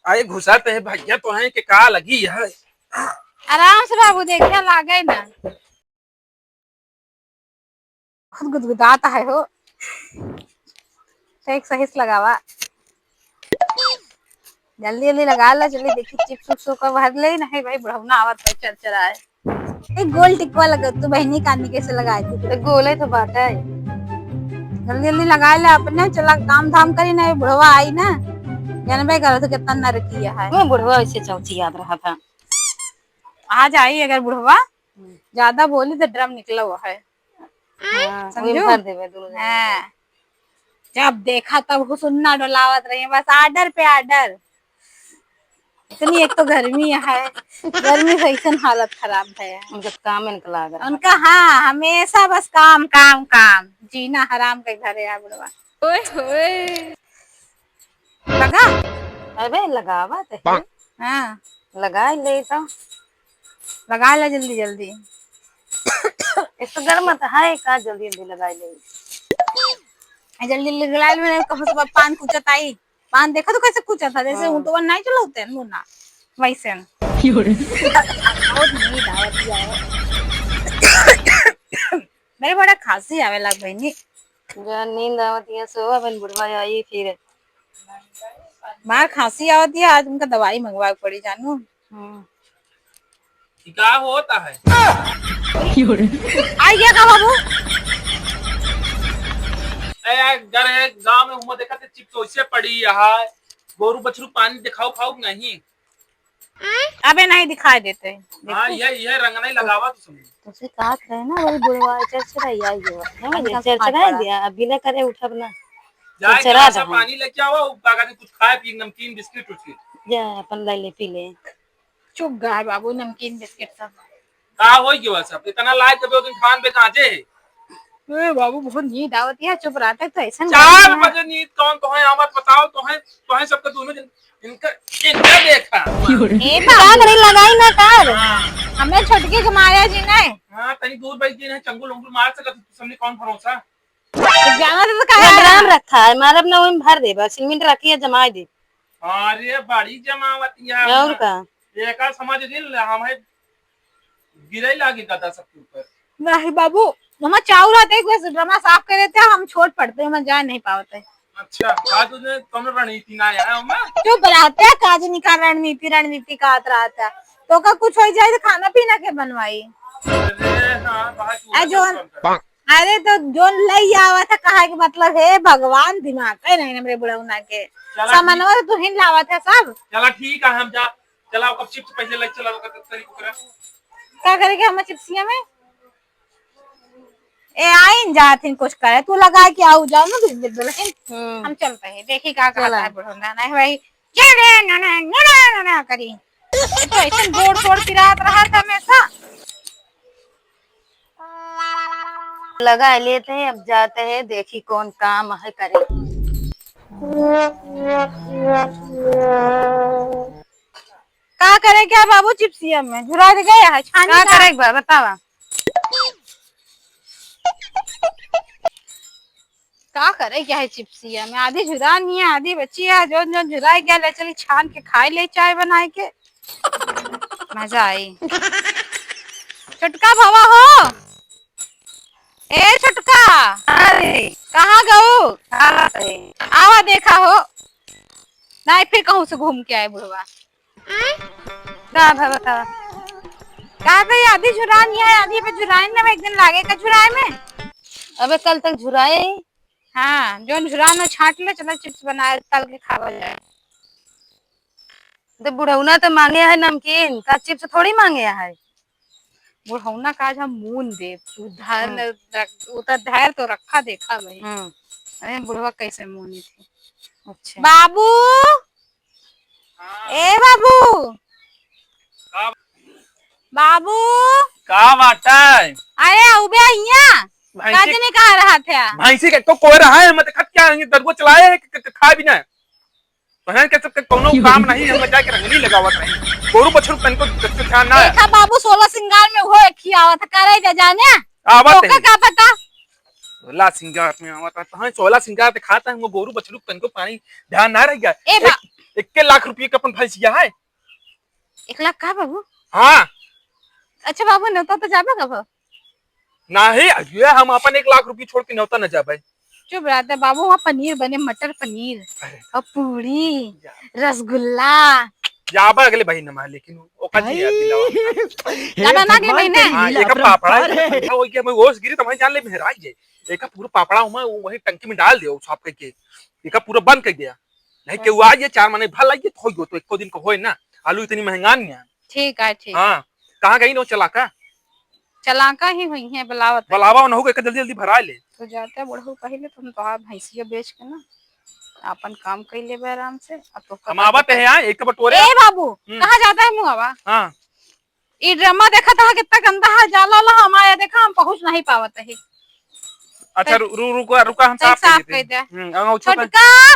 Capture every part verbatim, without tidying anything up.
अरे घुसा तो है भैया, तो है कि का लगी है? आराम से बाबू, देखिया लागे ना। बहुत गुदगुदात है हो। ठीक सही से लगावा। जल्दी जल्दी लगा ला, जल्दी देखी चिप्स उप्स ओकर भर ले, नहीं भाई बुढ़ौना आवत है चरचराए। एक गोल टिकवा लगा, तू बहनी कानी कैसे लगाए थी? तो गोले तो बाटे। जल्दी जल्दी लगा ले अपने, चला काम धाम करी ना, बुढ़वा आई ना, जानबे करत हो कितना नरकी है। वो बुढ़वा ऐसे चौचियात रहा था। आज आई अगर बुढ़वा ज्यादा बोली तो ड्रम निकला हुआ है। हाँ, समझू? वही भर देबे दोनों जने। हाँ। जब देखा तब हुसुन्ना डोलावत रही, बस ऑर्डर पे ऑर्डर। इतनी एक तो गर्मी है, गर्मी से ऐसन हालत खराब है। उनका काम इनका लाग रहा उनका, हाँ, हमेशा बस काम, काम, काम। जीना हराम के घरे आ बुढ़वा। ओए होए। लगा? अबे लगावा तो है। हाँ। लगा ले तो। लगा ले जल्दी जल्दी। एक तो गर्म तो है, का जल्दी जल्दी लगा ले। आ, जल्दी जल्दी लगा ले, मैंने कहा सुबह पान कुचत आई। पान देखा तो कैसे कुचत था, जैसे हाँ। ऊँटवा नहीं चलाते हैं मुन्ना, वैसे न। क्यों रे? बहुत नींद आवत है। मेरे बड़ा खांसी आवे लग बहनी। जा नींद आवत है, सो अपन बुढ़वा आई फिर। मार खांसी आवत है, आज उनका दवाई मंगवा के पड़ी जानू। हम्म। ई का होता है? आई गया का बाबू? ए यार, घर है, गांव में हुआ देखा थे, चिप्स वैसे पड़ी है। गोरू बछरू पानी दिखाओ, खाओ कि नहीं? अबे नहीं दिखाई देते। हाँ, देखो। ये, ये रंग नहीं लगावा तू समझ। तुझे कहा था ना, वही बुढ़वा चरचरा ही आई है। हाँ, हम ये सब चरचरा खाट ही पड़ा। दिया, अब बिना करे उठब ना। जाए चरचरा गिलास में रहा। पानी लेके आवा, वो बागा के कुछ खाए पिए, नमकीन, बिस्किट उस्किट। जा, अपन ले ले, पी ले। चुप गा है बाबू, नमकीन बिस्किट सब। का होई गवा सब? इतना लाए तबे दिन खान पे कांचे है। ए बाबू, बहुत नींद आवत है, चुप रहते तो ऐसा चार बजे नींद कौन तो है, आवत बताओ तो है, तो है सबके दोनों जन, इनका, इनका देखा। ए बाबू, का करे लगाई ना कर। हाँ। हमें छोटकी के मारे जी नहीं। हाँ, तनी दूर बैठ गई ना, चंगुल उंगुल मार सकत, तू सामने कौन भरोसा? तो जाना तो काहे ड्राम रखा है, मारब ना, वही में भर दे, बस सीमेंट रखी है, जमाई दे। अरे बड़ी जमावत यहाँ और का? एका समझ गइल, हम है गिरे लागे गदा सबके ऊपर। नहीं बाबू, हमार चाउर आते एक बार ड्रामा साफ कर देते, हम छोट पड़ते हैं, हम जा नहीं पावते। अच्छा, का तुझे कौनो रणनीति ना आया है, हमें? चुप रहते हैं, काज निकाल रणनीति, रणनीति का आत रहता है। तो का कुछ हो जाए तो खाना पीना के बनवाई? अरे हाँ, बात आ, जो अरे तो जोन लई आवा था, कहा के मतलब, हे भगवान, दिमाग है नहीं हमरे बुढ़ौना के। चला सामानवा ठीक। तो तू ही लावा था सब। चला ठीक है, हम जा, चला ओकर चिप्स पहले ले चला ओकर तरी ओकरा। का करे के हम चिप्सिया में? ए आइन जाथिन कुछ करे, तू लगा के आऊ जाओ ना बिल्कुल, लेकिन हम्म। हम चलते हैं, देखी का चला। कहता है बुढ़ौना, नहीं भाई, ये रे ना ना ना ना ना ना करी। ये तो ऐसे बोर बोर पिरात रहा था हमेशा। लगा लेते हैं, अब जाते हैं, देखी कौन काम है करे। का करे क्या बाबू चिप्सिया में? झुरा दे गया है, छानी का का? करे एक बार बतावा। का करे क्या है चिप्सिया में? आधी झुरा नहीं है, आधी बची है। जोन जोन झुराए गया, ले चली छान के खाए ले, चाय बनाए के। मजा आई। छोटका भवा हो, ए छोटका, अरे। कहाँ गऊ? आवा देखा हो, नहीं फिर कहूँ से घूम के आए बुढ़वा। का भवा बतावा? का बे, आधी झुरान है, आधी पे झुराइन ना, एक दिन लागे का झुराए में। अबे कल तक झुराए। हाँ, जोन झुरान हो छाट ले, चला चिप्स बनाए, तल के खावा जाए। तो बुढ़ौना तो मांगे है नमकीन, का चिप्स थोड़ी मांगे है। बुढ़ौना का आज हम मून देब, तू धैर्य हम्म। रख, उ तो धैर्य तो रखा देखा भाई। हम्म। अरे बुढ़वा कैसे मूनी थी। अच्छा। बाबू, ए बाबू। का? बाबू। का बाटा है? अरे उबे हिया। भैंसी काज नहीं कहा रहा था। भैंसी के को कोई रहा है, मत खत क्या है, दरुआ चलाए है कि, कि, कि खा भी ना। बहन के सबके कोनो काम नहीं, हम जाके रंगनी लगावत रही। गोरू बछरू तनको ध्यान ना है। देखा बाबू, सोलह सिंगार में वो एक ही आवत है, करे जा जाने। आवत तो है। का पता? सोलह सिंगार में आवत है, तो हाँ, सोलह सिंगार ते खाता है, वो गोरू बछरू तनको पानी ध्यान ना रह गया। ए बा- एक, इक्के लाख रुपये का अपन भैंसिया है। एक लाख का बाबू? हाँ। अच्छा बाबू, नेवता तो जाबे कब? नाही, अरे हम अपन एक लाख रुपये छोड़ के नेवता न जाबे। चुप रहते बाबू, वहाँ पनीर बने, मटर पनीर अरे। और पूरी, या। रसगुल्ला। जाबे अगले महीना में, लेकिन ओका जी याद दिलावा। हे जाना ना अगले भगवान महीने। तेरी हाँ, लीला एक पापड़ा, अपरंपार है। ठंडा हो गया, मैं होश गिरी तो वहीं जान ले मेहराई जे। एक पूरा पापड़ा हूँ मैं, वो वहीं टंकी में डाल दे, वो साफ करके। एक पूरा बंद कर दिया। नहीं, केहू आ जाए, चार मने भर लाइए, तो हो गयो, तो एको दिन को होए ना। आलू इतनी महंगा नहीं है। ठीक है, ठीक। हाँ, कहाँ गई नो चलाका? चलाका ही हुई है, बुलावत है। बुलावा न होगा, एक जल्दी जल्दी भरा ले। तो जाते बुढ़ऊ पहले, तुम तो आप भैंसिया बेच के ना अपन काम कर लेबे आराम से। अब तो हम आवत है यहाँ, एक बटोरे। ए बाबू, हम्म। कहाँ जाता है मुँह आवा? हाँ। ई ड्रामा देखत हा, कितना गंदा है, जाला ला हमारे देखा, हम पहुँच नहीं पावत है। अच्छा, तै-, रु-, रु-, रुका, रुका, हम तै साफ कर साफ देते कर हैं। दे। हम्म, अंगौछा का छोटका,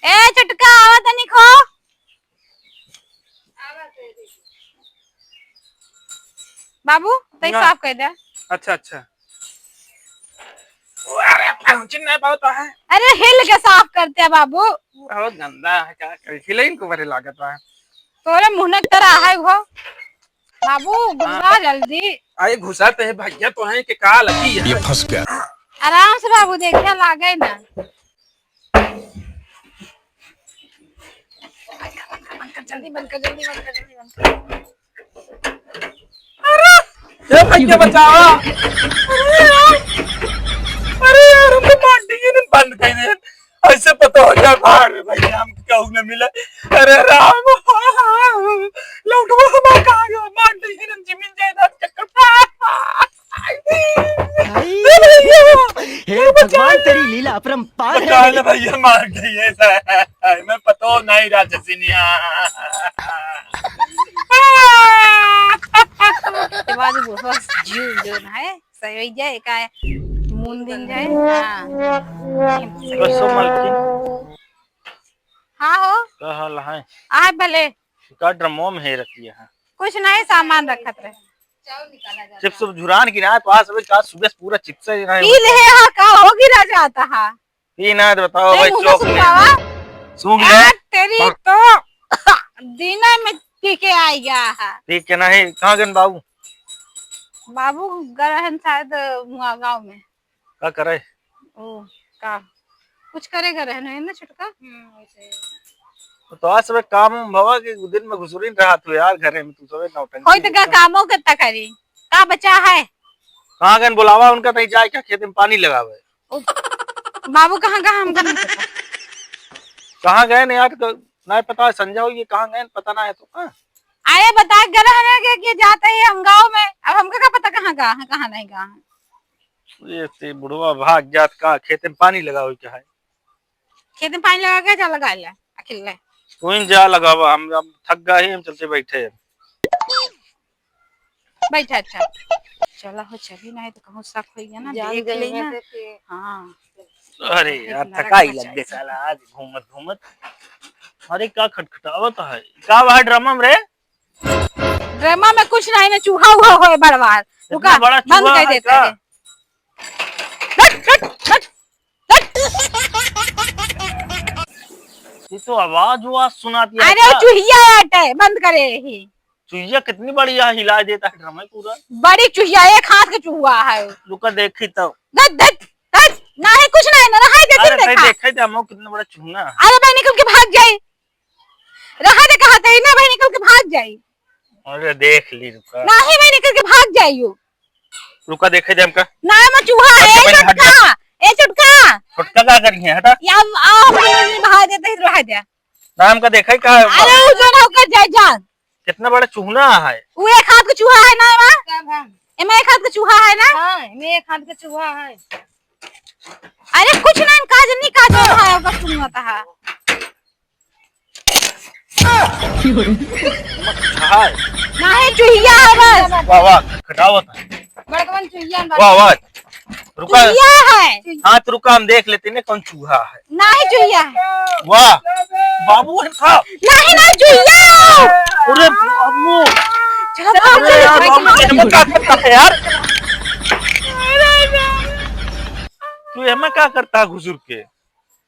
ए छोटका, आवा तनी खो। बाबू, तै ना। साफ कर दे। अच्छा, अच्छा। अरे, पहुँच नहीं पावत है। अरे, हिल के साफ करते हैं बाबू। बहुत गंदा है, क्या करी? हिलइन को बरे लागत है। तोरे मुंह न तरह है वो। बाबू, घुसा हाँ। जल्दी। अरे, घुसा तो है भैया, तो है कि का लगी है? ये फंस गया। आराम से बाबू, देखे लागे ना। बंद कर, बंद कर, जल्दी बंद कर, जल्दी बंद कर, जल्दी बंद कर। अरे, ए भैया बचावा। अरे यार, अरे यार, हमको मार दिए ना, बंद कर दे। ऐसे पता हो जाए, भाग रे भैया, हम कहूँ न मिले। अरे राम, लौटवा हमार कहाँ गया? मार दिए ना, जमीन जायदाद चक्कर। हे भगवान, तेरी लीला अपरंपार है। बचा ले भैया, मार गई है। मैं पतो नहीं राजसिनिया। के बाद वो बस जीव जो है, सही हो जाए, का मून दिन जाए। हाँ। कसो मलकिन। हाँ हो। का हाल है? आए भले। का ड्रमो में है रखिए है? कुछ नहीं, सामान रखत रहे। चिप्स झुरान की ना, तो आज सुबह, आज सुबह से पूरा चिप्स ही रहे। पी ले हा, का होगी रह जाता हा। पी ना, तो बताओ ए, भाई, मुंह चौक में। सुंघावा। सूंघ ले। यार, तेरी हाँ। तो दीना में पी के आ गया है। पी के नहीं, कहाँ गन बाबू? बाबू गए हैं शायद मुआ गाँव में। का करे? ओ, का? कुछ करे घर है ना, है ना छोटका? हम्म, वैसे। तो आज सब काम वाम भवा के दिन में घुसुरिन रहा तू यार घरे में, तू सब नौटंकी होई तो का एकदम। कामो कितना करी? का बचा है? कहाँ गए बुलावा उनका, नहीं जाए क्या खेत में पानी लगावे? ओ, बाबू कहाँ गए हमका नहीं पता। कहाँ गए नहीं यार, क-, नहीं पता है, संजय हो ये कहाँ गए पता ना है तो, हाँ? अरे बता के गए हमें कि, कि जाते ही हम गाँव में, अब हमका का पता कहाँ गए हैं, कहाँ नहीं गए हैं। ये ते बुढ़वा भाग जात का खेत में पानी लगावे के है। खेत में पानी लगा के जा लगा ले, अकेले। कोई जा लगावा, हम, हम थक गए ही, हम चलते बैठे हैं। बैठा, अच्छा। चला हो, चली ना, तो कहूँ शक होई गया ना, जान देख गई ली है ना। तो के हाँ। अरे यार, थकाई लग गई साला, आज घूमत घूमत। अरे का खटखटावत है? का बा ड्रामा में रे? ड्रामा में कुछ नहीं ना, चूहा उहा होए बड़वार। इतना बड़ा चूहा है का? हट, हट, हट, हट। ये तो आवाज वाज सुनाती है अरे का? चुहिया आटे, बंद करे ही। चुहिया कितनी बड़ी है, हिला देता है ड्रामा पूरा। बड़ी चुहिया, एक हाथ के चूहा है। रुका देखी तो। दत, दत, दत, नहीं कुछ नहीं ना, रहा है, अरे देखा। देखा दे, हम कितना बड़ा चूहा। अरे भाई निकल के भाग जाई। रहा दे कहा थे ना भाई निकल के भाग जाई। अरे देख ली, रुका। नहीं भाई निकल के भाग जाइयो। रुका देखे दे हमका। ना मैं चूहा है, हट, ए भाई, हट जा। छोटका, ए छोटका। छोटका का करी है, हटा। या आ हम भाग देते ही रहा दे। ना हमका देखा ही का है? अरे वो जो ना होकर जाए जान। कितना बड़ा चूहा है। वो एक हाथ का चूहा है ना एमा? सब है। एमा एक हाथ का चूहा है ना? हाँ, एमे एक हाथ का चूहा है। अरे कुछ ना, काज नहीं काज है, बस चूहा था। हाय। नाही, चुहिया है बस। वाह, वाह, खटावत है। बड़कवन चुहिया है। वाह, वाह। रुका। चुहिया है। हाँ, तो रुका, हम देख लेते हैं ना कौन चूहा है। नाही, चुहिया है। वाह। बाबू है साहब। नाही, नाही, चुहिया है। अरे बाबू। चलो, अरे यार, बाबू, ये हमें क्या करता है यार? तू ये हमें क्या करता है घुसुर के?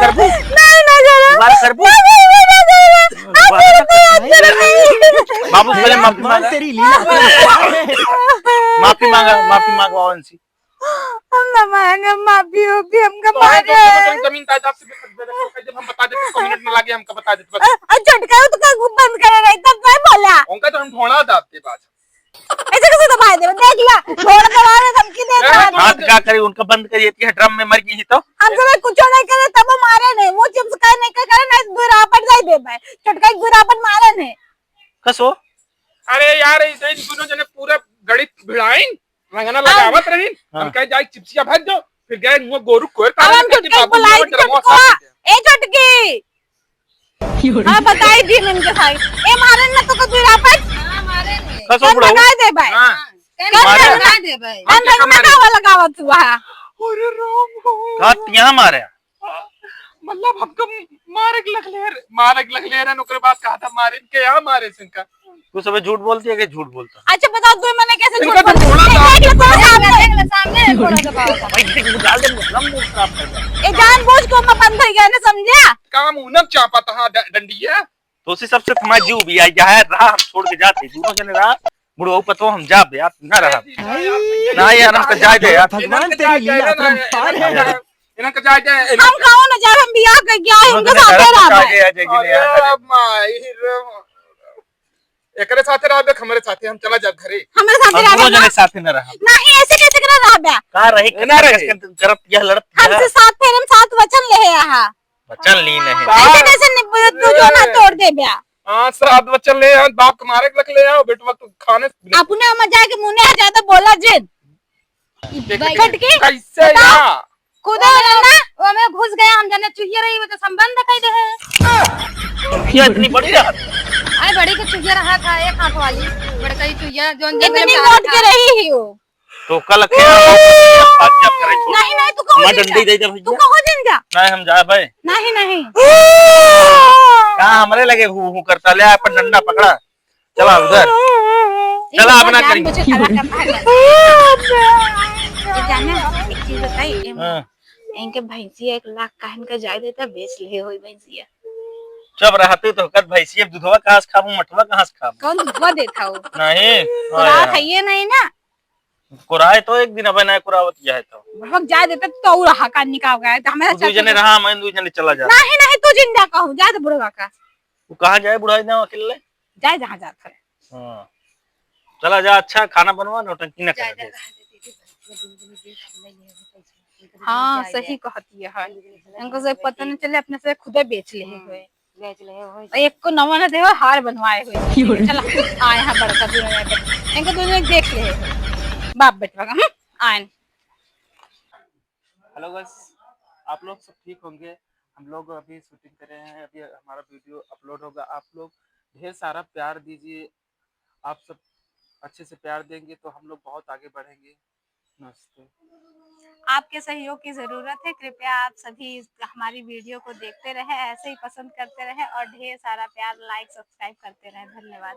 करबू? नहीं, नहीं करब। दोबारा करबू? नहीं, नहीं, नहीं करब। आप दोबारा मेरे को याद करब। बाबू, पहले माफी मांगा। तेरी लीला। माफी मांगा, माफी मांगवाओ इनसे। हम ना मांगे माफी, ओफी हमका तो है, मारे। तो जमीन जायदाद से बेदखल कर दे, हम बता देते, दो मिनट में लाके हमका बता देते, बस। अ, अ, छोटका तो का बंद करे रही, तब नहीं बोला। उनका तो हम ढोंढा दाबते बात। ऐसे कैसे दबाए देवे? देख ला, ढोंढ दबावे, धमकी दे रहा है। हाँ, तो का करी, उनका बंद करिए कि ड्रम में मर गई तो। हम सब कुछ नहीं करे, तब मारे नहीं, वो चिप्स का नहीं करे, नहीं दूर आपट जाई दे भाई। छोटका एक दूर आपट मारे नहीं। कसो? अरे यार, ऐसे ही दोनों जने पूरा गणित भिड़ाइन, रंगना हाँ। लगावत रहीन। हाँ। हम कहे, "जाई चिप्सिया भर दो।" फिर गए, मुँह गोरू कोर अब हम करने के छोटका बाबू बुलाई, मोर डरमवा छोटका। साथ दे। ए छोटकी। हाँ, बताई दी मन के भाई। ए मारे न तो को दूर आपट। हाँ, मारे ने। कसो हम बुढ़ऊ? लगाए दे भाई। हाँ। हम मारे। लगाए दे भाई। हम हम देखा मारे। लगावा लगावत हुआ। अरे राम हो। का तिया मारे? मतलब हमको मारे के लगले रे, मारे के लगले रे, ओकरे बाद कहा था मारे के यहाँ मारे सिंका। तू सबे झूठ बोलती है कि झूठ बोलता? अच्छा बताओ, तू मैंने कैसे झूठ इनका तो बोला? बोला था। देख लो, तोरे सामने। देख लो, सामने है, थोड़ा दबाओ। भाई, देख, वो डाल दे, लम मूड खराब कर दे। ए, जानबूझ के मैं बंद हो गया ना, समझा? काम उनम चापा था, ड-, डंडी है। तो उसी सबसे तुम्हारा जीव भी आई जाए, रहा हम छोड़ के जाते, दोनों जने रहा, बुढ़ऊ पतो हम जाबे, आप ना रहा। नहीं यार, हमका जाए दे यार। भगवान तेरी लीला अपरंपार है। इन्हें का जाए दे, इन्हें हम कहो ना जाए, हम बियाह कर गया है, दोनों उनके जने साथ रहा, रहा जाए है। दे, आ जाए, अरे माई रे। एकरे साथे रहबे, हमरे साथे, हम चला जाब घरे। हमरे साथे हम रहबे दोनों ना। जने साथे न रहब। नहीं, ऐसे कैसे करा रहबे? का रही, ए, ना रही। करत यह लड़त हमसे यह। सात फेरे में सात वचन ले आहा। वचन ली नहीं। ऐसे कैसे नि-, तू जो ना तोड़ देबे? हाँ, सात वचन ले आहा, बाप के मारे के लख ले आहा, बेटवा तू खाने से अपने हम जाके मुने ज्यादा बोला जिन। देख, खटकी? कैसे बताओ। या? कूदे वाला ना, वो में घुस गया, हम जाने चुहिया रही, वो तो संबंध कह दे है। ये इतनी बड़ी रहा? अरे बड़ी के चुहिया रहा था, एक हाथ वाली, बड़का ही चुहिया, जोन जंगल इतनी में मोट के रही ही वो। तो कल के आज जब घरे छोड़। नहीं, नहीं, तू कहो हमार जिन डंडी जा। दे दे भैया। तू कहो जिन जा। नहीं, हम जा भाई। नहीं, नहीं। का हमरे लगे हु, हु करता, ले अपन डंडा पकड़ा। चला उधर। चला, अपना करी। ये जाना, एक चीज बताई, एम-, हाँ। इनके भैंसिया एक लाख काहन का जाए देता, बेच ले होई भैंसिया। जब रहते तो कद भैंसिया दूधवा कहाँ से खाबू, मठवा कहाँ से खाबू? कौन दूधवा देता हो? नहीं। कोरात है ये नहीं ना। कोराए तो एक दिन अबे नहीं कोरावत जाए तो। बुढ़वा जाए देता तो और हाका निकाल गया, तो हमें तू दुई जने रहा, मैं दुई जने चला जा। नहीं, नहीं, तू जिंदा कहूँ, जाए दे बुढ़वा का। वो कहाँ जाए बुढ़ा ना अकेले? जाए जहाँ जात है। हाँ। चला जा, अच्छा खाना बनवा, नौटंकी ना जा, करा जा, दे। रहा दे, दे, दे, दे, दे, दे, दे, दे, दे, दे। हाँ, सही कहती है। इनको से पता नहीं चले, अपने से खुदे बेच ले हुए। बेच ले हुए। और एक को नवा ना देवे, हार बनवाए हुए। चला, आ यहाँ बड़का दोनों जाके इनको दोनों देख ले हुए। बाप बेटवा का, हम्म, आयन। हेलो गाइस, आप लोग सब ठीक होंगे। हम लोग अभी शूटिंग कर रहे हैं, अभी हमारा वीडियो अपलोड होगा। आप लोग ढेर सारा प्यार दीजिए, आप सब अच्छे से प्यार देंगे तो हम लोग बहुत आगे बढ़ेंगे। नमस्ते। आपके सहयोग की जरूरत है, कृपया आप सभी इस, हमारी वीडियो को देखते रहें, ऐसे ही पसंद करते रहें और ढेर सारा प्यार, लाइक, सब्सक्राइब करते रहें। धन्यवाद।